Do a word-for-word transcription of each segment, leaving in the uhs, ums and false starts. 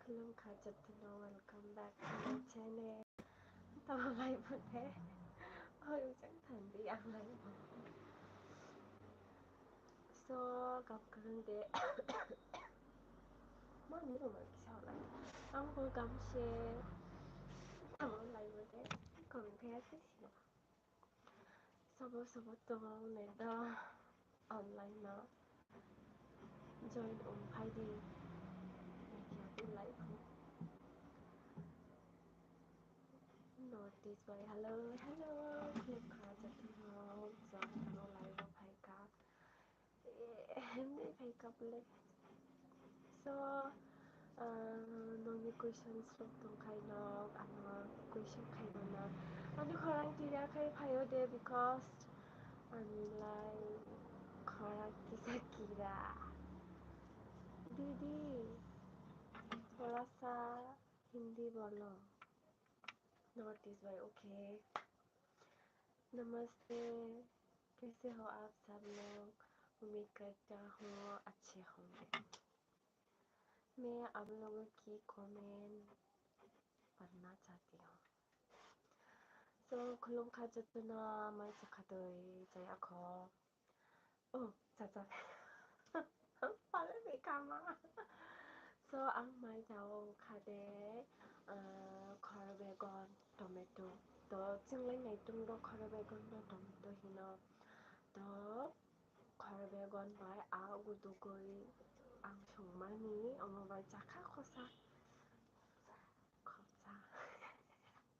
Khulumkha jotono, welcome back to my channel. Tamo bai bune. Oi, ujang thandi ang lai bo. So, gam kwrwng de. Mani ruma kisa lai. Ang bo gam se. Tamo lai bune. Comment kaya se sino. Sabo sabo tong nai da online no join wng phai di. Media di live o. North East bai hello, hello. Khulumkha jotono, jotono live o phai kha. Eh, hindi phai kha bole. So, ah, nokni questions rok tong khai nok, ano question khai mano. Ani khorang kira khai phaio de, because ani lai khorang kisa kira. Didi, thoda sa Hindi bolo. North East bai, okay. नमस्ते, कैसे हो आप सब लोग? उम्मीद करता हूँ अच्छे होंगे। मैं आप लोगों की कमेंट पढ़ना चाहती हूँ। So, khulumkha jotono, mai chakhatwi chai akho. Oh, chacha. Pale de kama. So, ang mai chao khade, ah, khoro begon, tomato. To, chinglai nai tung do khoro begon no tomato hino. To, khoro begon bai a gudugwi ang songmani, omo bai chakha khosa. Khorsa.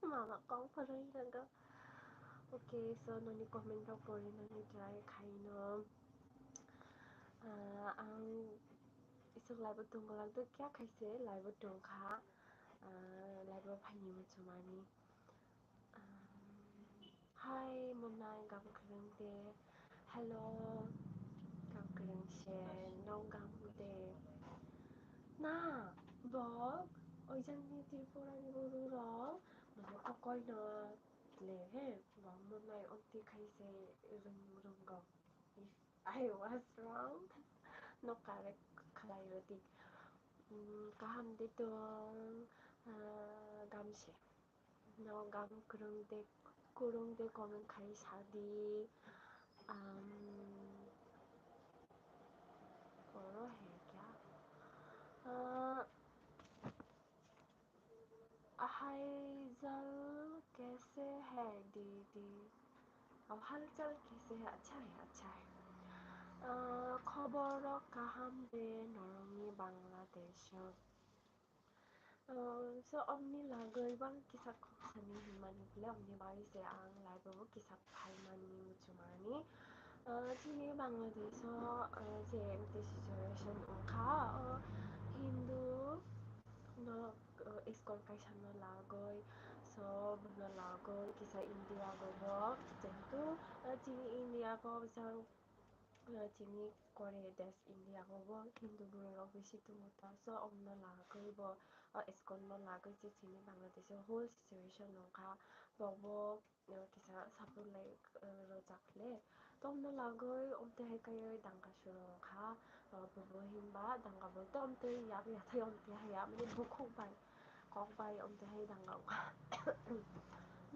Mama kok phwrwng jago. Okay, so noni comment rok porinani try khaino. Ah, ang isuk live o tongwlak do kya khaise live o tongkha. Ah, live o phaini muchumani. Ah, Hi, Monai, gam kwrwng de. Hello, gam kwrwng se, no gam de. Na, bok, oijang ni Tripura ni buru rok, mane kokoi no le he, bok Monai onti khai se rwng, rwnggo. If I was wrong, no correct khlai rwdi. Mm, kaham de tong, ah, gam se. No gam kwrwng de, kwrwng de comment khai sa di. Um, oro hai kya? Uh, Ahaijal kaise hai didi? Ab halchal kaise hai? Acha hai, acha hai. Uh, khobor rok kaham de norokni Bangladesh o? Uh, so, omni lagoi bang kisa kok sani hinmani bole, omni bai se ang live o kisa phaimani muchumani. Uh, chini Bangladesh o, uh, je mte situation wngkha, uh, Hindu no, uh, iskon kaisa no lagoi, so, bono lagoi kisa India go bo, jehetu, uh, chini India go jang, uh, chini Korea desh India go bo Hindu borok rok bisi tongo ta, so, omno lagoi bo, uh, iskon no lagoi se chini Bangladesh o whole situation wngkha, bo bo, uh, kisa support lai, uh, rojak le. Tomno lagoi omte hai kaioi dangka suru wngkha, uh, bobo hinba dangka bo tomte yak yathai omte hai ya, mane bukhuk bai, kok bai omte hai dangka wngkha.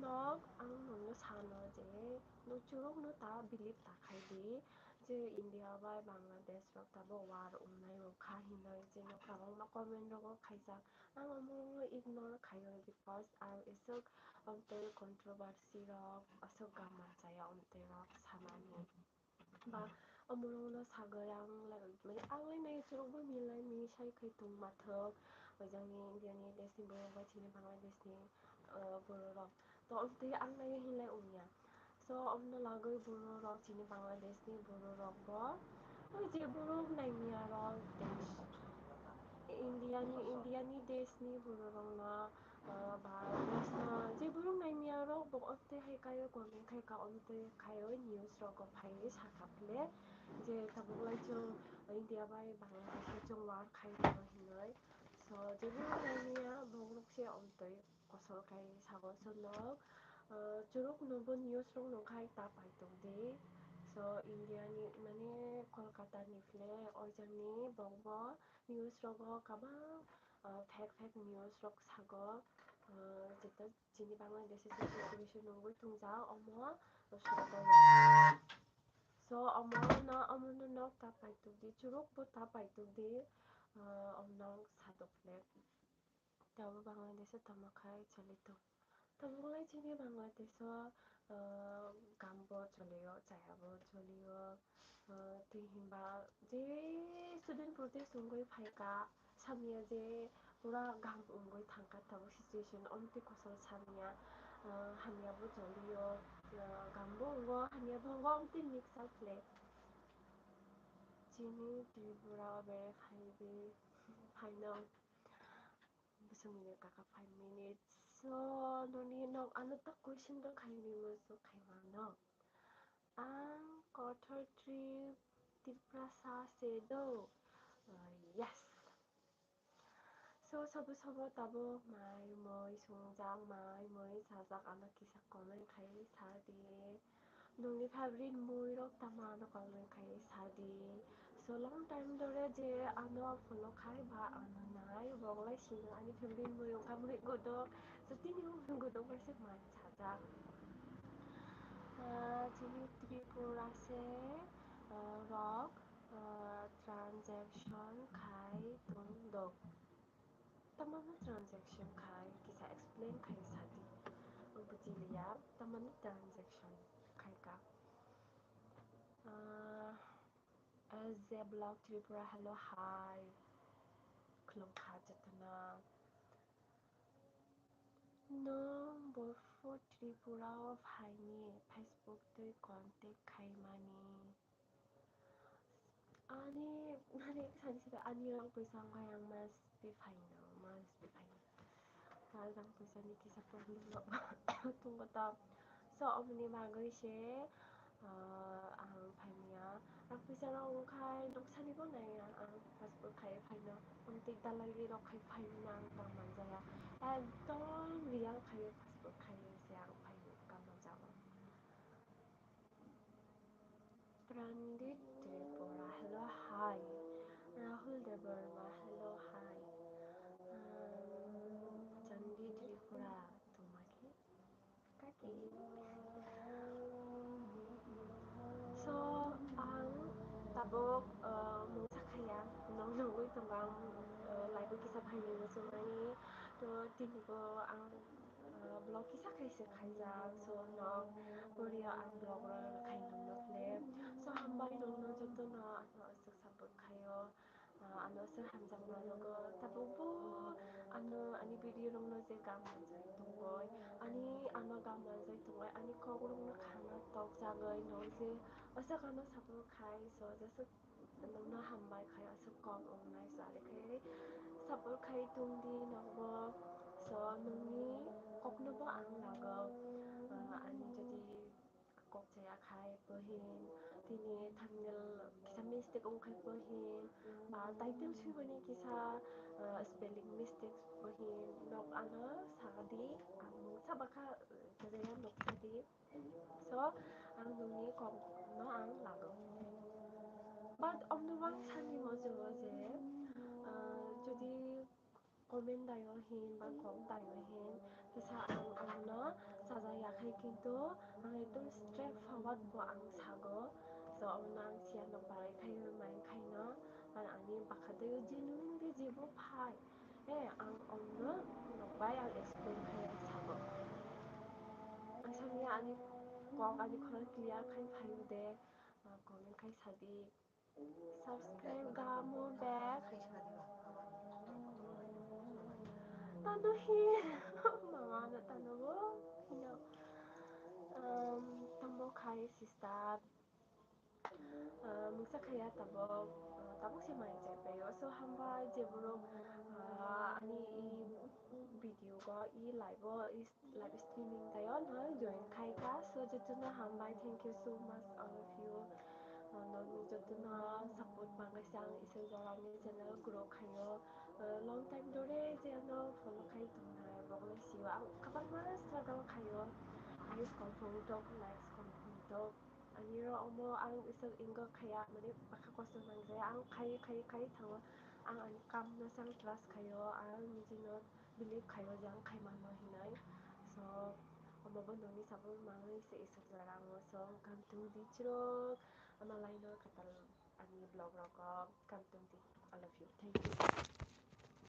Nok ang nokno sano je, no churokno ta believe ta khai di, je India bai Bangladesh rok tabuk war wngnai wngkha hinoi, je nok tabukno comment rogo khaijak. Ang omo ignore khaio because ang isuk omtwi controversy rok aswk gama chaya omtwi rok samani. Ba omorokno sagoi ang lai, mane ang lai nai churokbo milai mi sai khai tong mathok. Ojang ni India ni desh ni borok bai chini Bangladesh ni, uh, borok rok. To omtwi ang lai hinlai wngya. So, omno lagoi borok rok, chini Bangladesh ni borok rok bo, oi je borok naimya rok, India ni, India ni desh ni borok rok no, ah, ba desh no, je borok naimya rok bo omtwi hai kaio comment khai ka, omtwi khaio news rok o phaiwi sakha phile, je tabuk lai chwng India bai Bangladesh o chwng war khai rw hinoi. So, je borok naimya borok se omtwi kosol khai sago chwngno, ah, churuk no bo news rok no khai ta pai tong di. So, India ni, mane, Kolkata ni phile oijang ni bok bo news rogo kabang, ah, fake fake news rok sago, ah, jeta chini Bangladesh o situation nungwi tongjak omo soto. So omo no, omo no nok ta paituk di, churuk bo ta paituk di, ah, om nok satok le. Tabo Bangladesh o tamo khai choli tong. Tamo lai chini Bangladesh o, ah, gam bo choli o, chaya bo choli o, ah, twi hinba je student protest wngwi phai ka, samya je pura gam wngwi thang ka, tabo situation omtwi kosol samya, ah, hamya bo choli o, ah, gam bo wngo, hamya bo wngo, omtwi mix up le. Chini Tripura o bere khai di, phaino. Bwswk minute kaka five minutes. So, noni nok ano tak question rok khai ni mo so khai ma no. Ang kothor trip Tiprasa se do. Uh, yes. So, sobo sobo tabo mai moi sungjak, mai moi sajak ano kisa comment khai sa di. Nongni favorite mui rok tamo ano comment khai sa di. So long time dore je ano follow khai ba ano nai, bok lai sino ani favorite mui wngkha mui godok. So tini mui godok bai se mai sajak. Ah, chini Tripura se, ah, rok, ah, transaction khai tong dok. Tamano transaction khai kisa explain khai sadi. Ang buji liya tamano transaction khai ka. Ah, as a blog Tripura, hello, hi. Khulum kha jatana. No, bo for Tripura of haini Facebook twi contact khai mani. Ani, mane, sani sida ani rang puisa wngkha yang mas pi phaino, mas pi phaino. Kal rang puisa ni kisa problem no tungo ta. So, omni bagwi se, ah, ang phaimya. Rang puisa rok wngkhai noksani bo naiya, ang passport khai phaino. Omtwi dalali rok khai phaino ang tang manjaya. Ekdom real khai passport khai se ang phaino tang manjago. Prandit Tripura, hello, hi. Rahul Debbarma, hello, hi. Um, Chandi Tripura, tumaki kaki. So, ang tabuk, uh, mungsa khaya, nong nongwi tongo ang, uh, live o kisa phaini muchungmani. To, tini bo ang, uh, vlog kisa khaisa khaijak. So, no, poriyo ang vlog rok khai nongno khle. So, hambai nongno jotono ano aswk support khaio. Ah, ano aswk hamjakma rogo tabuk bo ano ani video rokno je gam manjai tongoi, ani ano gam manjai tongoi, ani kok rokno khana tok jagoi no je aswk ano support khai. So, jeswk nongno hambai khai aswk kok wngnai, so, ari khai support khai tongdi nokbo. So, nongni kokno bo ang lago, ah, ani jodi kok chaya khai bo hin, tini thumbnail kisa mistake wng khai bo hin, ba title swimani kisa, ah, spelling mistake bo hin, nok ano sadi, ang mungsa bakha, ah, chaya nok sadi. So, ang nongni kokno ang lago. But omno bang sani mo je, ah, jodi comment daio hin ba kok daio hin, kisa ang, ang no sajaya khai kintu ang ekdom straight forward bo ang sago. So, omo ang siya no barai khai mai khai no, ang ani bakha tei genuine khe jebo phai, eh, ang omno nok bai ang explain khai ang sago. Ang sani ani kok ani khorang clear khai phai de, ah, comment khai sadi. Subscribe gamo back. Tano hi mama na tano bo hino. Um, tambo khai sister. Uh, mungsa khaya tabo, uh, tabo se mai jai payo. So hambai je borok, uh, ani i video go, i live o, i live streaming tayo no join khai ka. So jotono hambai, thank you so much all of you. Uh, nokni jotono support mangai se ang Iswk jorani channel grow khaio. Uh, long time dore je ano follow khai tongnai, bokno sio ang kwbangma struggle khaio. Eyes kom phung tok, likes kom phung tok. Ani ro omo ang Iswk ingo khaya, mane bakha kosto nangjaya, ang khai, khai, khai thango. Ang ani kam no sang trust khaio, ang nijino believe khaio je ang khai manno hinai. So omo bo nokni sabo mangwi se isuk jora ango. So kam tong di chirok ama laino katal ani vlog rogo kam tong di. I love you. Thank you.